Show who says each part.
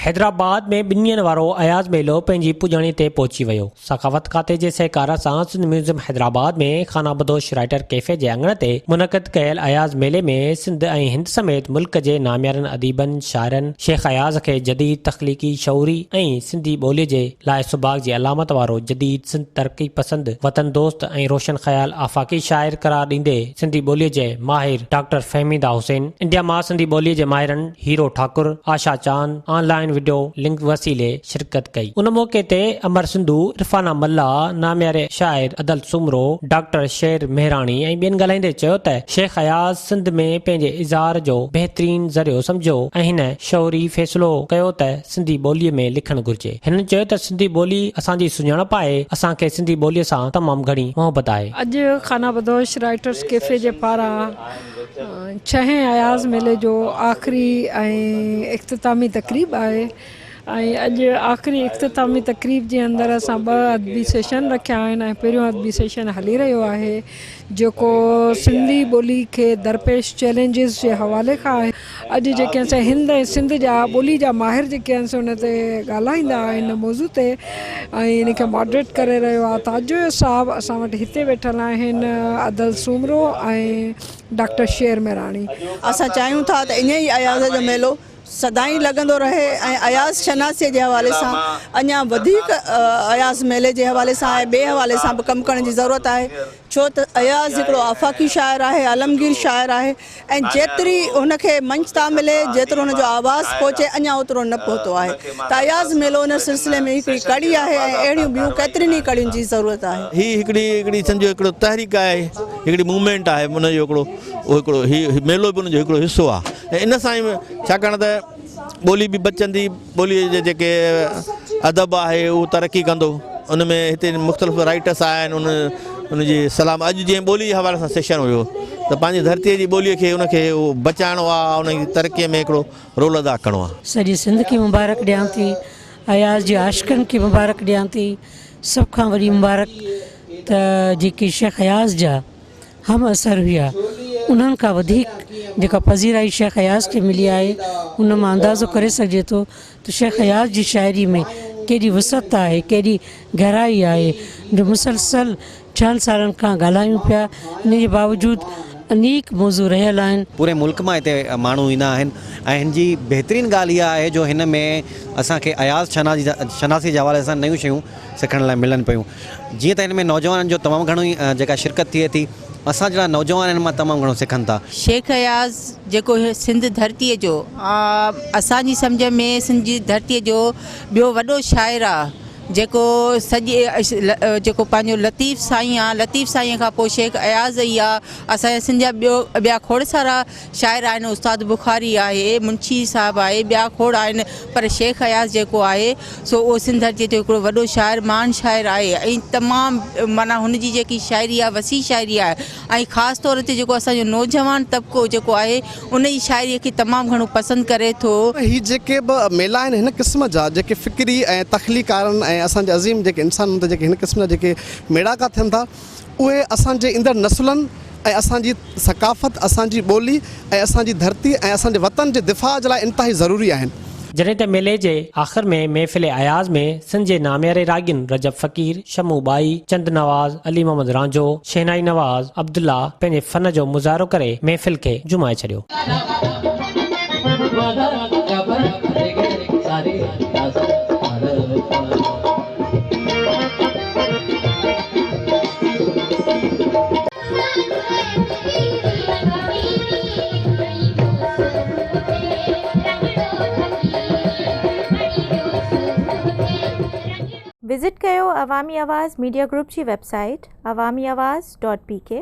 Speaker 1: حيدرآباد ۾ ٻن ڏينهن وارو اياز ميلو پنهنجي پڄاڻي تي پهچي ويو. ثقافت کاتي جي سهڪار سان سنڌ ميوزيم حيدرآباد ۾ خانه بدوش رائيٽر ڪيفي جي اڱڻ تي منعقد ڪيل اياز ميلي ۾ سنڌ ۽ هند سميت ملڪ جي ناميارن اديبن، شاعرن شيخ اياز کي جديد تخليقي، شعوري ۽ سنڌي ٻولي جي لاء سڀاڳ جي علامت وارو جديد سنڌ ترقي پسند، وطن دوست ۽ روشن خيال آفاقي شاعر قرار ڏيندي سنڌي ٻولي جي ماهر ڊاڪٽر فهميده حسين، انڊيا مان سنڌي ٻولي جي ماهرن Hero Thakur, Asha Chand online video link وسيلي شرڪت ڪئي. ان موقعي تي امر سنڌو، عرفانه ملاح، نامياري شاعر ادل سومرو، ڊاڪٽر شير مهراڻي ۽ ٻين ڳالهائيندي چيو ته شيخ اياز سنڌ ۾ پنهنجي اظهار جو بهترين ذريعو سمجهيو ۽ هن شعوري فيصلو ڪيو ته سنڌي ٻوليء ۾ لکڻ گهرجي. هنن چيو ته سنڌي ٻولي اسان جي سڃاڻپ آهي، اسان کي سنڌي ٻوليء سان تمام گهڻي محبت آهي.
Speaker 2: اڄ خانه بدوش رائيٽرس ڪيفي جي پاران ڇهين اياز ميلي جو آخري ۽ اختتامي تقريب آهي ۽ اڄ آخري اختتامي تقريب جي اندر اسان ٻه ادبي سيشن رکيا آهن ۽ پهريون ادبي سيشن هلي رهيو آهي جيڪو سنڌي ٻولي کي درپيش چئلينجز جي حوالي کان آهي اڄ جيڪي اسان هند ۽ سنڌ جا ٻولي جا ماهر جيڪي آهن سي ان تي ڳالهائيندا ان موضوع تي ۽ ان کي ماڊريٽ ڪري رهيو آهي تاج جويو صاحب اسان وٽ هتي ويٺل آهن ادل سومرو ۽ ڊاڪٽر شير مهراڻي.
Speaker 3: اسان چاهيون ٿا ته ائين ئي اياز جو ميلو سدائين لڳندو رهي ۽ اياز شناسيء جي حوالي سان اڃا وڌيڪ اياز ميلي جي حوالي سان ۽ ٻئي حوالي سان به ڪم ڪرڻ جي ضرورت آهي ڇو ته اياز هڪڙو آفاقي شاعر آهي، عالمگير شاعر آهي ۽ جيتري هن کي مڃتا ملي، جيترو هن جو آواز پهچي اڃا اوترو نه پهتو آهي ته اياز ميلو ان سلسلي ۾ هڪڙي ڪڙي آهي ۽ اهڙيون ٻيون ڪيترين ئي ڪڙين جي ضرورت آهي.
Speaker 4: هي هڪڙي هڪڙي سمجهو هڪڙو تحريڪ آهي، هڪڙي موومينٽ آهي ان جو هڪڙو اهو هڪڙو هي ميلو به ان جو هڪڙو حصو آهي ۽ ان سان ئي ڇاڪاڻ ته ٻولي به بچندي، ٻوليء جي جيڪي ادب آهي اهو ترقي ڪندو ان ۾ هتي مختلف رائيٽرس آيا آهن ان ان جي سلام اڄ جيئن ٻولي جي حوالي سان سيشن هيو ته پنهنجي ڌرتيء جي ٻوليء کي ان کي اهو بچائڻو آهي ان جي ترقيء ۾ هڪڙو رول ادا ڪرڻو آهي.
Speaker 5: سڄي سنڌ کي مبارڪ ڏيان ٿي، اياز جي عاشقن کي مبارڪ ڏيان ٿي، سڀ کان وڏي مبارڪ ته جيڪي شيخ اياز جا هم عصر هيا انهن کان وڌيڪ جيڪا پذيرائي شيخ اياز کي ملي آهي ان مان اندازو ڪري سگهجي ٿو ته شيخ اياز جي شاعري ۾ ڪيڏي وسعت آهي ڪيڏي گهرائي آهي جو مسلسل ڇهن سالن کان ڳالهايون پيا ان جي باوجود انيڪ موضوع رهيل آهن.
Speaker 6: پوري ملڪ مان هتي ماڻهو ايندا آهن ۽ هن جي بهترين ڳالهه اها آهي جو هن ۾ اسان کي اياز شناسي جي حوالي سان نيون شيون سکڻ لاء ملن پيون جيئن ته هن ۾ نوجوانن جو تمام گهڻو ئي جيڪا شرڪت ٿئي ٿي اسان جهڙا نوجوان هن مان تمام گهڻو سکن ٿا.
Speaker 7: شيخ اياز جيڪو سنڌ ڌرتيء جو اسان جي سمجهه ۾ سنڌ جي ڌرتيء جو ٻيو وڏو شاعر آ جيڪو سڄي جيڪو پنهنجو لطيف سائين آ لطيف سائين کان پوء شيخ اياز ئي آ اسان جا سنڌ جا ٻيو ٻيا کوڙ سارا شاعر آهن استاد بخاري آهي منشي صاحب آهي ٻيا کوڙ آهن پر شيخ اياز جيڪو آهي سو اهو سنڌ ڌرتيء جو هڪڙو وڏو شاعر مهان شاعر آهي ۽ تمام معنيٰ هن جي جيڪي شاعري آهي وسيع شاعري آهي ۽ خاص طور تي جيڪو اسان جو نوجوان طبقو جيڪو آهي ان جي شاعريء کي تمام گهڻو پسند ڪري ٿو.
Speaker 8: هي جيڪي به ميلا آهن هن قسم جا جيڪي فڪري ۽ تخليقارن ۽ اسان جي عظيم جيڪي انسانن تي جيڪي هن قسم جا جيڪي ميڙاڪا ٿين ٿا اهي اسان جي ايندڙ نسلن ۽ اسان جي ثقافت، اسان جي ٻولي ۽ اسان جي ڌرتي ۽ اسان جي وطن جي دفاع جي لاء انتهائي ضروري آهن.
Speaker 1: جڏهن ته ميلي جي آخر ۾ محفل اياز ۾ سنڌ جي نامياري راڳين رجب فقير، شمو ٻائي، چند نواز، علي محمد رانجهو، شهنائي نواز، عبدالله پنهنجي فن جو مظاهرو ڪري محفل کي جهومائي ڇڏيو.
Speaker 9: وزٽ ڪيو عوامي آواز ميڊيا گروپ جي web site Awami Awaz dot P K.